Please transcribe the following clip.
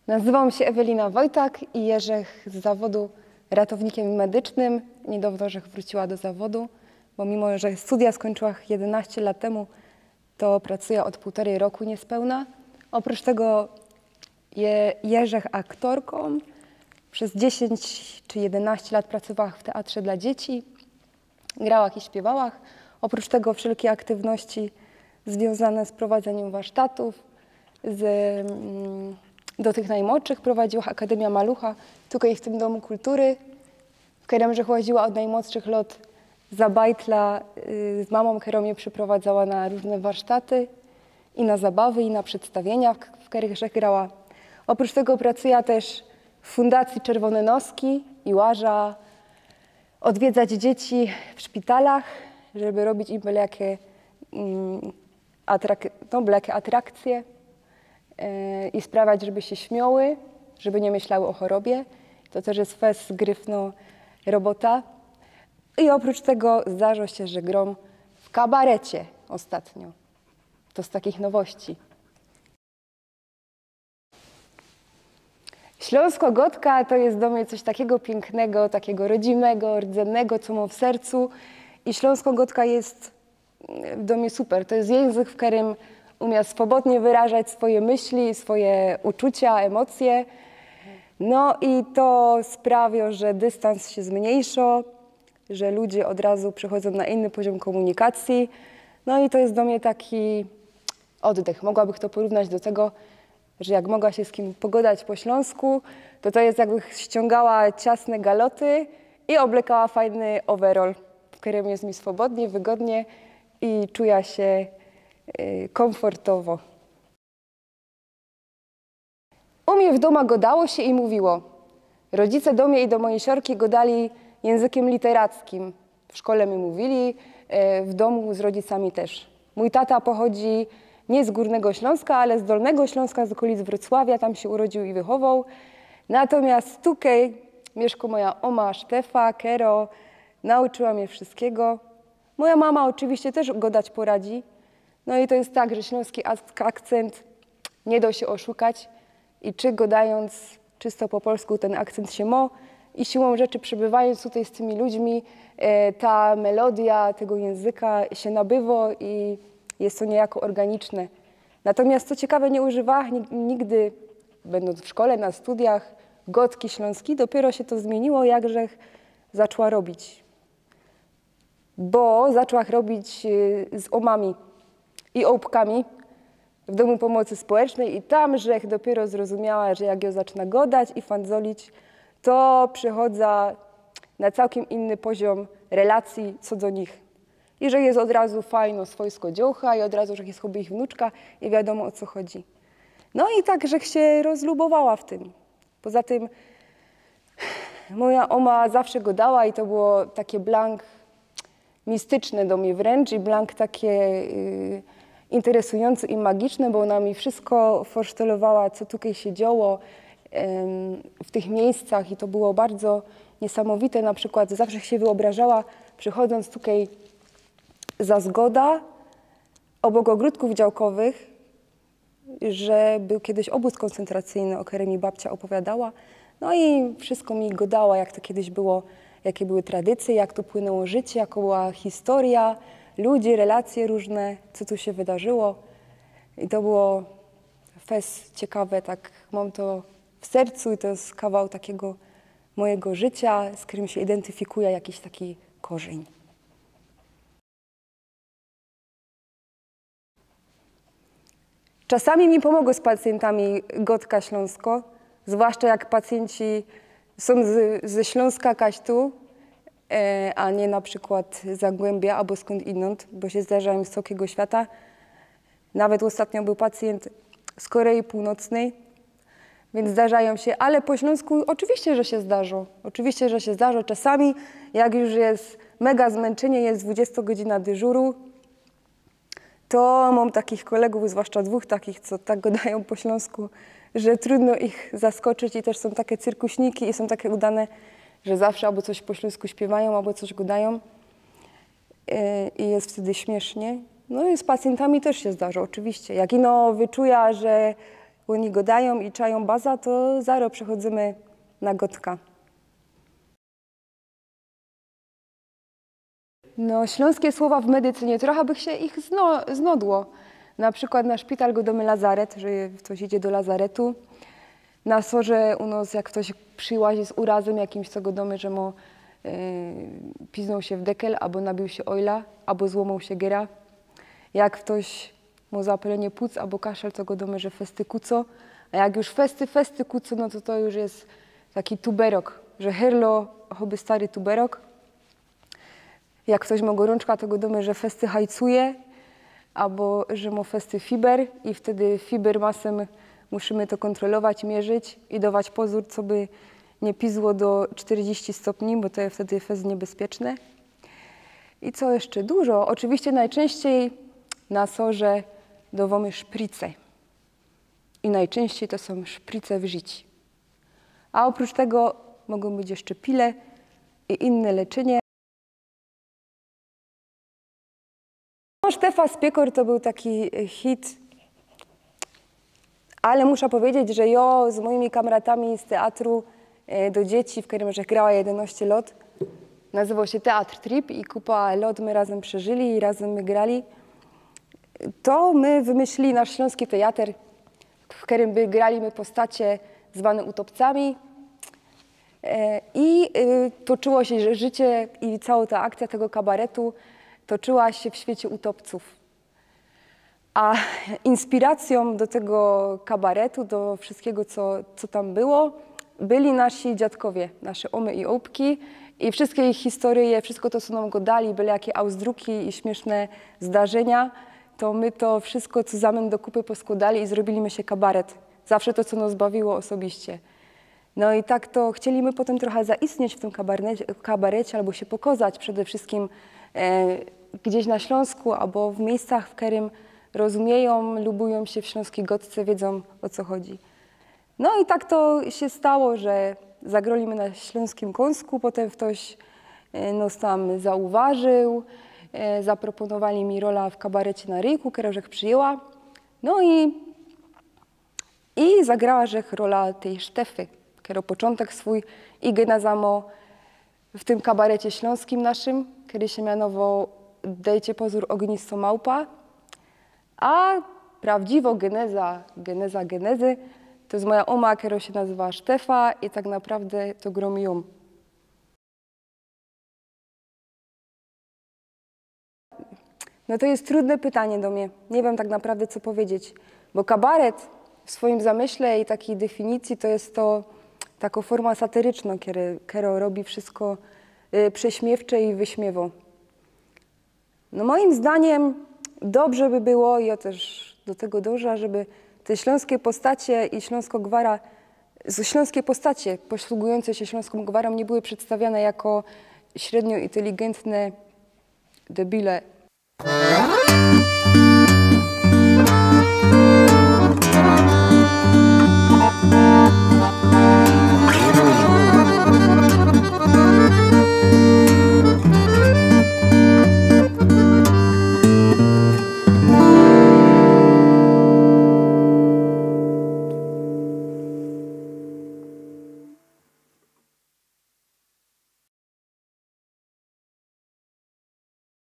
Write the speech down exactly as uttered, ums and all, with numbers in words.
Nazywam się Ewelina Wojtak i jeżech z zawodu ratownikiem medycznym. Niedawno żech wróciła do zawodu, bo mimo że studia skończyła jedenaście lat temu, to pracuję od półtorej roku niespełna. Oprócz tego je, jeżech aktorką. Przez dziesięć czy jedenaście lat pracowała w teatrze dla dzieci, grała i śpiewała. Oprócz tego wszelkie aktywności związane z prowadzeniem warsztatów, z, mm, do tych najmłodszych prowadziła Akademia Malucha, tutaj w tym Domu Kultury, w którym że chodziła od najmłodszych lat za bajtla, y, z mamą, która mnie przyprowadzała na różne warsztaty i na zabawy, i na przedstawienia, w, w których że grała. Oprócz tego pracuję też w Fundacji Czerwone Noski i łaża odwiedzać dzieci w szpitalach, żeby robić im byle jakie, mm, atrak-, no, byle jakie atrakcje, e, i sprawiać, żeby się śmiały, żeby nie myślały o chorobie. To też jest fest gryfno robota. I oprócz tego zdarza się, że grą w kabarecie ostatnio. To z takich nowości. Śląsko godka to jest do mnie coś takiego pięknego, takiego rodzimego, rdzennego, co mam w sercu. I śląsko godka jest, mm, do mnie super. To jest język, w którym umiem swobodnie wyrażać swoje myśli, swoje uczucia, emocje. No i to sprawia, że dystans się zmniejsza, że ludzie od razu przechodzą na inny poziom komunikacji. No i to jest do mnie taki oddech. Mogłabych to porównać do tego, że jak mogła się z kim pogadać po śląsku, to to jest, jakbych ściągała ciasne galoty i oblekała fajny overall, w którym jest mi swobodnie, wygodnie i czuję się, y, komfortowo. U mnie w doma gadało się i mówiło. Rodzice do mnie i do mojej siorki gadali językiem literackim. W szkole my mówili, e, w domu z rodzicami też. Mój tata pochodzi nie z Górnego Śląska, ale z Dolnego Śląska, z okolic Wrocławia. Tam się urodził i wychował. Natomiast tutaj mieszka moja oma Sztefa, Kero. Nauczyła mnie wszystkiego. Moja mama oczywiście też gadać poradzi. No i to jest tak, że śląski ak-, akcent nie da się oszukać i czy gadając czysto po polsku ten akcent się ma i siłą rzeczy przebywając tutaj z tymi ludźmi, e, ta melodia tego języka się nabywa i jest to niejako organiczne. Natomiast co ciekawe, nie używałam nig-, nigdy, będąc w szkole, na studiach, godki śląskiej. Dopiero się to zmieniło, jak żech zaczęła robić. Bo zaczęłam robić, y, z omami i ołpkami w Domu Pomocy Społecznej i tam żech dopiero zrozumiała, że jak ja zaczynam gadać i fandzolić, to przechodzę na całkiem inny poziom relacji co do nich. I że jest od razu fajno swojsko dziołcha i od razu, że jest chyba ich wnuczka i wiadomo, o co chodzi. No i tak żech się rozlubowała w tym. Poza tym moja oma zawsze gadała i to było takie blank mistyczne do mnie wręcz i blank takie, y, interesujące i magiczne, bo ona mi wszystko forsztelowała, co tutaj się działo, em, w tych miejscach i to było bardzo niesamowite. Na przykład zawsze się wyobrażała, przechodząc tutaj za Zgoda, obok ogródków działkowych, że był kiedyś obóz koncentracyjny, o którym mi babcia opowiadała. No i wszystko mi gadała, jak to kiedyś było, jakie były tradycje, jak tu płynęło życie, jaka była historia, ludzie, relacje różne, co tu się wydarzyło. I to było fest ciekawe, tak mam to w sercu i to jest kawał takiego mojego życia, z którym się identyfikuje jakiś taki korzeń. Czasami mi pomogło z pacjentami godka śląsko, zwłaszcza jak pacjenci są z, ze Śląska kaś tu, e, a nie na przykład z Zagłębia albo skąd inąd, bo się zdarzają z całkiego świata. Nawet ostatnio był pacjent z Korei Północnej, więc zdarzają się, ale po śląsku oczywiście, że się zdarzą. Oczywiście, że się zdarzą. Czasami, jak już jest mega zmęczenie, jest dwudziestogodzina dyżuru, to mam takich kolegów, zwłaszcza dwóch takich, co tak gadają po śląsku, że trudno ich zaskoczyć i też są takie cyrkuśniki i są takie udane, że zawsze albo coś po śląsku śpiewają, albo coś gadają. E, i jest wtedy śmiesznie. No i z pacjentami też się zdarza, oczywiście. Jak ino wyczuja, że Ôni gŏdajōm i czajōm baza, to zaro przechodzymy na gŏdka. No, ślōnske słowa w medycynie, trocha bych sie ich zno-, znodło. Na przikłŏd na szpital gŏdōmy lazaret, że ftoś idzie do lazaretu. Na sorze u nŏs, jak ftoś prziłazi z urazym jakimś, to gŏdōmy, że mŏ, e, piznōł sie w dekel, abo nabiōł sie ôjla, abo złōmōł sie gyra. Jak ftoś mŏ zapalenie płuc abo kaszel, to gŏdōmy, że festy kuco. A jak już festy, festy kuco, no to to już je taki tuberok, że herlo, choby stary tuberok. Jak ftoś mŏ gorōnczka, to gŏdōmy, że festy hajcuje, abo że mŏ festy fiber i wtedy fiber masym musimy to kōntrolować, mierzyć i dŏwać pozōr, coby niy pizło do sztyrdziści stopni, bo to je wtedy fest niebezpieczne. I co jeszcze? Dużo. Ôczywiście nojczynściej na sorze dŏwōmy szprice. I nojczynściej to sōm szprice w życiu. A ôprōcz tego mogōm być jeszcze pile i inne leczynie. No, Sztefa z Piekor to bōł taki, e, hit. Ale musza pedzieć, że jŏ z mojimi kamratami z teatru, e, do dzieci, w kerym żech grała jedynŏście lŏt, nazywoł sie Teatr Trip i kupa lŏt my razym przeżyli i razym my grali. To my wymyślili nasz ślōnski teater, w kerym by grali my postacie zwane utopcami. E, i, y, toczyło sie ży-, życie i cołkõ ta akcyjŏ tego kabaretu toczyła sie w świecie utopcōw. A inspiracjōm do tego kabaretu, do wszyskigo, co, co tam było, byli nasi dziadkowie, nasze ōmy i ōpki i wszyske ich historyje, wszysko to, co nōm gŏdali, byle jake ausdruki i śmiyszne zdarzynia, to my to wszysko, co zamym do kupy poskłŏdali i zrobili my sie kabaret. Zawsze to, co nŏs bawiło ôsobiście. No i tak to chcieli my potym trocha zaistnieć w tym kabarne-, kabarecie abo sie pokŏzać przede wszyskim, e, gdzieś na Ślōnsku abo w miyjscach, w kerym rozumiyōm, lubujōm sie w ślōnskij gŏdce, wiedzōm, ô co chodzi. No i tak to sie stało, że zagroli my na Ślōnskim Kōnsku, potym ftoś, e, nŏs tam zauważōł, e, zaproponowali mi rola w kabarecie na Ryjku, kerõ żech przijyła. No i I zagrała żech rola tyj Sztefy, kerŏ poczōntek swōj i geneza mŏ w tym kabarecie ślōnskim naszym, kery sie mianowoł, dejcie pozōr, Ôgnisto Małpa, a prawdziwŏ geneza, geneza genezy, to je moja ōma, kerŏ sie nazywa Sztefa i tak naprawdę to grōm jōm. No to je trudne pytanie do mie. Niy wiym tak naprawdę, co pedzieć. Bo kabaret w swojim zamyśle i takij definicji to je to takŏ forma satyrycznŏ, kerŏ, kerŏ robi wszysko, y, prześmiywcze i wyśmiywŏ. No moim zdaniym dobrze by było, i jŏ tyż do tego dōnża, żeby te ślōnske postacie i ślōnskŏ gwara, z-, ślōnske postacie posługujōnce sie ślōnskōm gwarōm niy były przedstawiane jako średnio inteligentne debile.